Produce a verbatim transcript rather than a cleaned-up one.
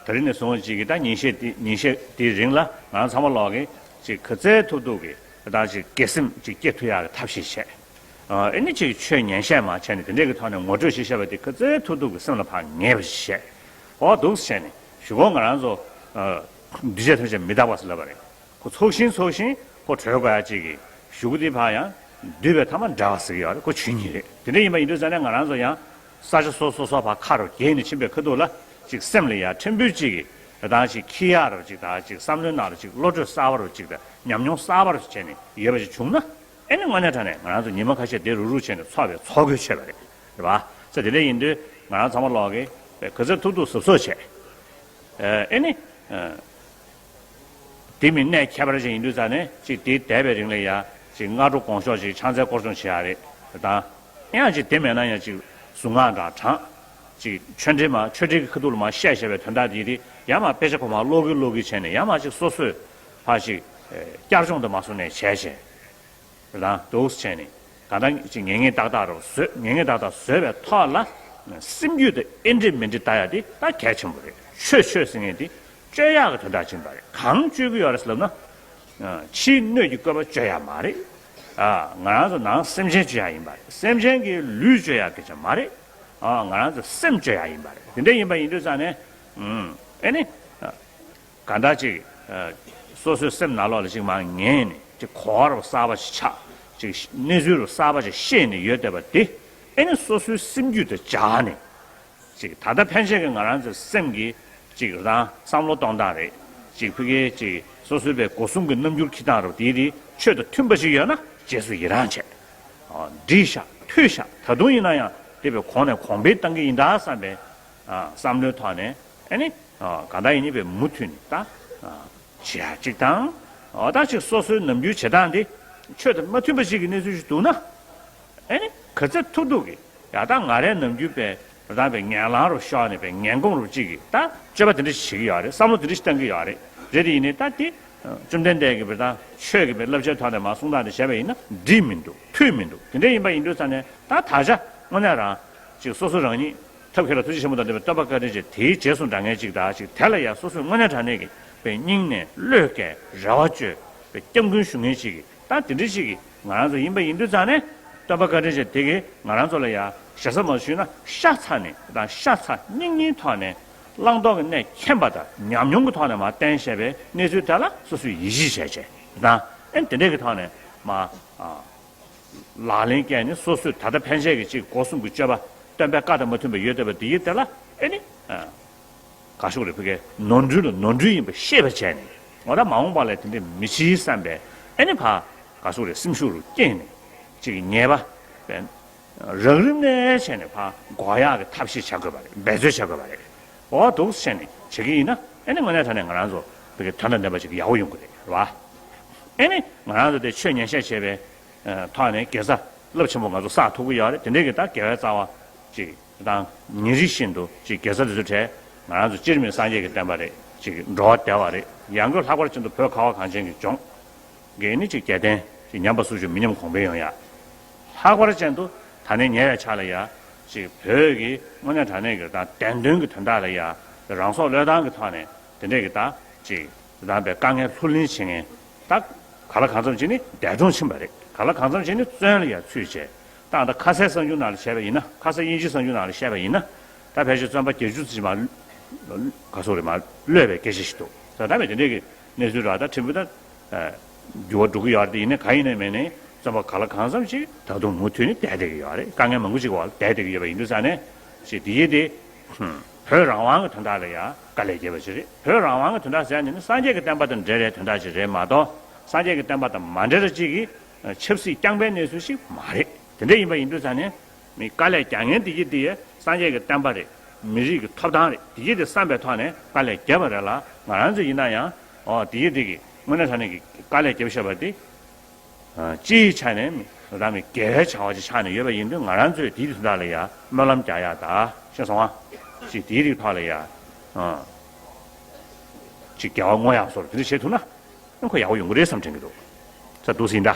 ད་རིང་ནས་བཟུང་ཅིག་གི་ད་ཉིན་ཤས་དེ་ཉིན་ཤས་དེའི་རིང་ལ་ང་རང་ཚང་མ་ལོག་གི་ཅིག་ག་ཚད་ཐུབ་ཐུབ་ཀྱི་ད་ཅིག་དགེ་སེམས་ཅིག་སྐྱེ་ཐུབ་ཡག་གི་ཐབས་ཤེས་བྱས། ཨ་ནི་ཅིག་ཆོས་ཉན་བཤད་མ་བྱས་ནས་དེ་འདྲས་ཀྱི་ཐོག་ནས་ངོ་སྤྲོད་ཞིག་བཤད་པ་དེ་ག་ཚད་ཐུབ་ཐུབ་ཀྱི་སེམས་ལ་ཕར་ངེས་པ་ཞིག་བྱས། འོ་འདུག་སེ་བྱས་ནས་གཞུག་གུ་ང་རང་ཚོ་འདུས་བྱས་ཐམས་ཅད་མི་རྟག་པ་ཟེར་ལབ་པ་རེད། ཁོ་ཚོགས་ཤིང་ཚོགས་ཤིང་ཁོ་གྲོལ་དགོས་ཡ་གཅིག་གི་གཞུག་གུ་དེ་ཕར་ཡང་འདུས་པའི་ཐ་མ་འབྲལ་བ་ཟེར་གྱི་ཡོད་རེད། ཁོ་ཇི་སྙེད་རེད། དེ་འདྲ་ཡིན་པ་ཡིན་དུས་ཙང་ནས་ང་རང་ཚོ་ཡང་ས་ཆ་སོ་སོ་སོ་ཕར་ཁ་རུ་གྱེས་ནས་ཕྱིན་པའི་ཁ་ཐུག་ལ་ཅིག་སེམས་ལ་ཡང་ཕྲན་བུ་གཅིག་གི་ད་ཅིག་འཁྱེར་ཡག་རུ་ཅིག་ད་ཅིག་བསམ་བློའི་ནང་ལ་ཅིག་བློ་གྲོས་གསར་པ་རུ་ཅིག་དང་ཉམས་མྱོང་གསར་པ་རུ་བྱས་ནས་ཡོད་པ་ཅིག་བྱུང་ན། ཨེ་ནི་དངོས་གནས་དྲང་གནས་ང་རང་ཚོ་ཉི་མ་ཁ་ཤས་དེ་རུག་རུག་བྱས་ནས་འཚོ་བའི་འཚོ་དགོས་ཆོད་པ་རེད། རེད་པ། ས་དེ་འདྲ་ཡིན་དུས་ང་རང་ཚང་མ་ལོག་གི་ག་ཚོད་ཐུབ་ཐུབ་གཟབ་གཟབ་བྱས། ཨེ་ནི། དེ་མིན་གནད་ཁྱད་པར་ཅན་ཡིན་དུས་ཙང་ནས་ཅིག་དེའི་འདས་པའི་རིང་ལ་ཡ་ཅིག་སྔ་དྲོ་དགོང་ཞོགས་ཅིག་ཕྱག་འཚལ་སྐོར་སྦྱོང་བྱེད་ཡ་རེད་དང་། ཡང་ཅིག་དེ་མེད་ན་ཡང་ཅིག་གཟུངས་སྔགས་འདྲ་བགྲང་། ཅིག་ཆོས་འབྲེལ་མ་ཆོས་འབྲེལ་གྱི་ཁ་ཐུག་ལ་མ་བཤད་བཤད་པའི་དོན་དག་དེ་དེ་ཡང་མ་དཔེ་ཆ་ཁོ་མ་ཀློག་གི་ཀློག་གི་བྱས་ནས་ཡང་མ་ཅིག་སོ་སོས་ཕར་ཅིག་བསྐྱར་སྦྱོང་དུ་མ་སོང་ནས་བྱས་བྱས། རང་འདུག་སེ་བྱས་ནས་གང་ལྟར་ཅིག་ངེས་ངེས་ཏག་ཏག་རུ་བཟོས། ངེས་ངེས་ཏག་ཏག་བཟོས་པའི་ཐོག་ལ་སེམས་རྒྱུད་དུ་ཨེ་འདྲེ་མི་འདྲེ་ལྟ་ཡ་དེ་ད་གལ་ཆེན་པོ་རེད། ཆོས་ཆོས་ཟེར་མཁན་དེ་བཅོས་ཡག་གི་དོན་དག་ཕྱིན་པ་རེད། གང་བཅོས་ཀྱི་ཡོད་རེད་ཟེར་ལབ་ན། ཕྱིའི་སྣོད་ཀྱི་བཀོད་པ་བཅོས་ཡག་མ་རེད། ང་རང་ཚོ་ནང་སེམས་ཅན་བཅོས་ཡག་ཡིན་པ་རེད། སེམས་ཅན་གྱི་ལུས་བཅོས་ཡག་སྐད་ཆ་མ་རེད། ང་རང་ཚོ་སེམས་བཅོས་ཡག་ཡིན་པ་རེད། དེ་འདྲ་ཡིན་པ་ཡིན་དུས་ཙང་ནས་ཨེ་ནི། གང་ལྟར་ཅིག་སོ་སོའི་སེམས་ནང་ལོགས་ལ་ཅིག་མར་ངེས་ནས་ཅིག་གོ་བ་རུ་གསར་པ་ཞིག་ཆགས། ཅིག་གནས་ཚུལ་རུ་གསར་པ་ཞིག་ཤེས་ནས་ཡོད་བསྡད་པ་དེ་ཨེ་ནི་སོ་སོའི་སེམས་རྒྱུད་དུ་འཇགས་ནས། ཅིག་ད་ལྟ་ཕན་ཆད་ཀྱི་ང་རང་ཚོའི་སེམས་ཀྱི་ཅིག་རང་བསམ་བློ་གཏོང་སྟངས་རེད། ཅིག་ཕ་གིའི་ཅིག་སོ་སོའི་པའི་སྒོ་གསུམ་གྱི་རྣམ་འགྱུར་འཁྱེར་སྟངས་རུ་དེའི་དེ་ཆོས་དང་མཐུན་པ་ཞིག་ཡོད་ན་རྗེས་སུ་ཡི་རང་བྱས། འགྲིག་ཤག་འཐུས་ཤག་ད་དུང་ཡིན་ན་ཡང་དེ་བས་གོང་ནས་གོང་འཕེལ་གཏང་གི་ཡིན་ད་བསམ་པའི་བསམ་བློའི་ཐོག་ནས་ཨེ་ནི། གང་ལྟར་ཡིན་ནི་བས་མུ་མཐུད་ནས་ད། བྱེད་ཡ་གཅིག་དང་། འོ་ད་ཅིག་སོ་སོའི་ནམ་རྒྱུན་བྱེད་སྟངས་འདི་ཆོས་དང་མ་མཐུན་པ་ཞིག་གི་གནས་ཚུལ་ཞིག་འདུག་ན། ཨེ་ནི་ག་ཚད་ཐུབ་ཐུབ་ཀྱིས་ཡ་ད་ང་རའི་ནམ་རྒྱུན་པའི་རང་པའི་ངན་ལང་རུ་ཤོར་ནས་པའི་ངན་གོམས་རུ་གཅིག་གིས་ད་སྤྱོད་པ་དེ་འདྲ་ཞིག་བྱེད་ཀྱི་ཡོད་རེད། བསམ་བློ་དེ་འདྲ་ཞིག་བཏང་གི་ཡོད་རེད། རེད་དེ་ཡིན་ནའི་ད་དེ་བཅོམ་ལྡན་འདས་ཀྱི་པའི་ད་ཆོས་ཀྱི་པའི་བསླབ་བྱའི་ཐོག་ནས་མ་གསུང་སྟངས་དེ་བྱས་པ་ཡིན་ན་འགྲིག་མི་འདུག་འཐུས་མི་འདུག་དེ་འདྲ་ཡིན་པ་ཡིན་དུས་ཙང་ནས་ད་ད་ཆ་དངོས་གནས་རང་ཅིག་སོ་སོ་རང་ཉིད། ཐབས་མཁས་ལ་ཐུགས་རྗེ་ཆེན་པོ་དང་ལྡན་པའི་སྟོན་པ་བཀའ་དྲིན་ཅན་དེའི་རྗེས་སུ་འབྲང་མཁན་ཅིག་དང་ཅིག་དེ་ལ་ཡང་སོ་སོས་དངོས་གནས་དྲང་གནས་ཀྱི་པའི་སྙིང་ནས་བློས་བཀལ་རེ་བ་བཅོལ་པའི་སྐྱབས་མགོན་ཞུ་མཁན་ཅིག་གིས་ད་དེ་འདྲ་ཞིག་གིས་ང་རང་ཚོ་ཡིན་པ་ཡིན་དུས་ཙང་ནས་སྟོན་པ་བཀའ་དྲིན་ཅན་དེ་གིས་ང་རང་ཚོ་ལ་ཡང་ཞེ་ས་མ་ཞུས་ན་ཤ་ཚ་ནས་དང་ཤ་ཚ་སྙིང་སྙིང་ཐོག་ནས་བླང་དོར་གྱི་གནས་མཁྱེན་པ་དང་ཉམས་མྱོང་གི་ཐོག་ནས་མར་བསྟན་བཞག་པའི་གནས་ཚུལ་དེ་ལ་སོ་སོས་ཡིད་ཆེས་བྱས་བྱས་དང་ཨེ་དེ་འདྲས་ཀྱི་ཐོག་ནས་མར། ལག་ལེན་བཀལ་ནས་སོ་སོས་ད་ལྟ་ཕན་ཆད་ཀྱི་ཅིག་སྒོ་གསུམ་གྱི་སྤྱོད་པ་སྟོན་པའི་བཀའ་དང་མ་མཐུན་པ་ཡོད་བསྡད་པ་འདི་ཡིན་དེ་ལ་ཨེ་ནི། ག་ཤོག་རེད་ཕ་གིའི་ནོར་འཁྲུལ་ལ་ནོར་འཁྲུལ་ཡིན་པ་ཤེས་པ་བྱས་ནས་འོ་ད་མ་འོངས་པ་ལ་དེ་འདྲ་མི་བྱེད་བསམ་པའི་ཨེ་ནི་ཕ་ག་ཤོག་རེད་སེམས་ཤུགས་རུ་བསྐྱེད་ནས་ཅིག་ཉེས་པ་རགས་རིམ་ནས་བྱས་ནས་ཕ་འགོག་ཡག་གི་ཐབས་ཤེས་བྱ་དགོས་པ་རེད། འབད་རྩོལ་བྱ་དགོས་པ་རེད། འོ་འདུག་བྱས་ནས་བྱེད་ཀྱི་ཡིན་ན་ཨེ་ནི་དངོས་གནས་དྲང་གནས་ང་རང་ཚོ་ཕ་གིའི་དོན་དང་ལྡན་པ་ཅིག་ཡག་པོ་ཡོང་གི་རེད་རེད་བ། ཨེ་ནི་ང་རང་ཚོ་དེ་ཆོས་ཉན་བཤད་བྱས་པའི་ཐོག་ནས་དགེ་རྩ་རླབས་ཆེན་པོ་ང་ཚོ་བསགས་ཐུབ་ཀྱི་ཡོད་རེད། དེ་འདྲའི་གི་ད་དགེ་བའི་རྩ་བ་ཅིག་དང་ཉིན་རེ་བཞིན་དུ་ཅིག་དགེ་རྩ་དེ་ཚོ་བྱས་ང་རང་ཚོ་སྤྱིར་མི་སངས་རྒྱས་ཀྱི་བསྟན་པ་རེད། ཅིག་འགྲོ་བ་བདེ་བ་རེད། ཡང་སྒོས་ལྷག་པར་ཅན་དུ་བོད་ཁ་བ་གངས་ཅན་གྱི་ལྗོངས་ཀྱི་ནི་ཅིག་རྒྱལ་བསྟན་ཅིག་ཉམས་པ་སུ་ཞིག་མི་ཉམས་གོང་འཕེལ་ཡོང་ཡ། ལྷག་པར་ཅན་དུ་ད་ནས་ཉེ་བའི་ཆར་ལ་ཡ་ཅིག་བོད་ཀྱི་དངོས་གནས་དྲང་གནས་ཀྱི་དང་བདེན་དོན་གྱི་དོན་དག་ལ་ཡ་རང་སྲོག་བློས་བཏང་གི་ཐོག་ནས་དེ་འདྲས་ཀྱི་ད་ཅིག་རང་པའི་དཀའ་ངལ་ལྷུར་ལེན་བྱེད་མཁན་ད་ག་ལ་གང་འཚམ་ཅིག་ནི་འདས་གྲོངས་ཕྱིན་པ་རེད། ག་ལ་གང་འཚམ་ཅིག་ནི་བཙོན་ལ་ཡང་ཚུད་བྱས་ད་ད་ཁ་སའི་གསར་འགྱུར་ནང་ལ་བཤད་པ་ཡིན་ན་ཁ་ས་དབྱིན་ཇིའི་གསར་འགྱུར་ནང་ལ་བཤད་པ་ཡིན་ན་ད་ཕལ་ཆེར་བཙོན་པ་བརྒྱད་ཅུ་ཙམ་ཞིག་མ་ག་སོག་རེད་མ་གློད་པའི་སྐད་ཆ་ཞིག་འདུག་ད་ད་མེད་དེ་འདྲས་ཀྱི་གནས་ཚུལ་ར་ད་ཕྲན་བུ་ད་འགྱུར་བ་འགྲོ་གི་ཡོད་རེད། དེ་ཡིན་ནའི་ག་ཡིན་ནའི་མེད་ནའི་བཙོན་པ་ག་ལ་གང་འཚམ་ཞིག་ད་དུང་མུ་མཐུད་ནས་བསྡད་བསྡད་ཀྱི་ཡོད་རེད། དཀའ་ངལ་མང་པོ་ཞིག་གི་འོག་ལ་བསྡད་བསྡད་ཀྱི་ཡོད་པ་ཡིན་དུས་ཙང་ནས་ཞེས་དེ་ཡིན་ཏེ། བོད་རང་དབང་གི་དོན་དག་ལ་ཡང་དཀའ་ལས་བརྒྱབ་པ་ཞིག་རེད། བོད་རང་དབང་གི་དོན་དག་ཟེར་ཡ་ནི་ནི་སངས་རྒྱས་ཀྱི་བསྟན་པ་དང་འབྲེལ་བའི་དོན་དག་ཞིག་རེད་མ་གཏོགས་སངས་རྒྱས་ཀྱི་བསྟན་པ་དང་མ་འབྲེལ་བ་ཅིག་གི་ཆབ་སྲིད་རྐྱང་པའི་གནས་ཚུལ་ཞིག་མ་རེད། དེ་འདྲ་ཡིན་པ་ཡིན་དུས་ཙང་ནས་མི་དཀའ་ལས་རྒྱག་མཁན་དེ་གྱིས་དེ་སངས་རྒྱས་ཀྱི་བསྟན་པ་རེད། མི་རིགས་ཀྱི་ཐོབ་ཐང་རེད། དེ་གྱིས་དེ་བསམ་པའི་ཐོག་ནས་དཀའ་ལས་བརྒྱབ་པ་རེད་ལ་ང་རང་ཚོ་ཡིན་ན་ཡང་ཨོ་དེ་གྱིས་དེ་གི་དངོས་གནས་དྲང་གནས་ཀྱི་དཀའ་ལས་བརྒྱབ་བཞག་པ་དེ། སྤྱིའི་ཆ་ནས་རང་མི་དགེ་བའི་བྱ་བ་ཅིག་ཆགས་ནས་ཡོད་པ་ཡིན་དུས་ང་རང་ཚོས་དེའི་དོན་དག་ལ་ཡང་སྨོན་ལམ་རྒྱག་ཡག་ད་ཤེས་སོང་ཨ། ཅིག་དེའི་རིགས་ཐོག་ལ་ཡང་ཅིག་དགེ་བ་བསྔོ་ཡག་སོགས་དེ་འདྲ་བྱེད་ཐུབ་ན་ཁོ་ཡག་པོ་ཡོང་གི་རེད་བསམ་དྲན་གྱི་འདུག་ས་འདུག་ཟིན་ད།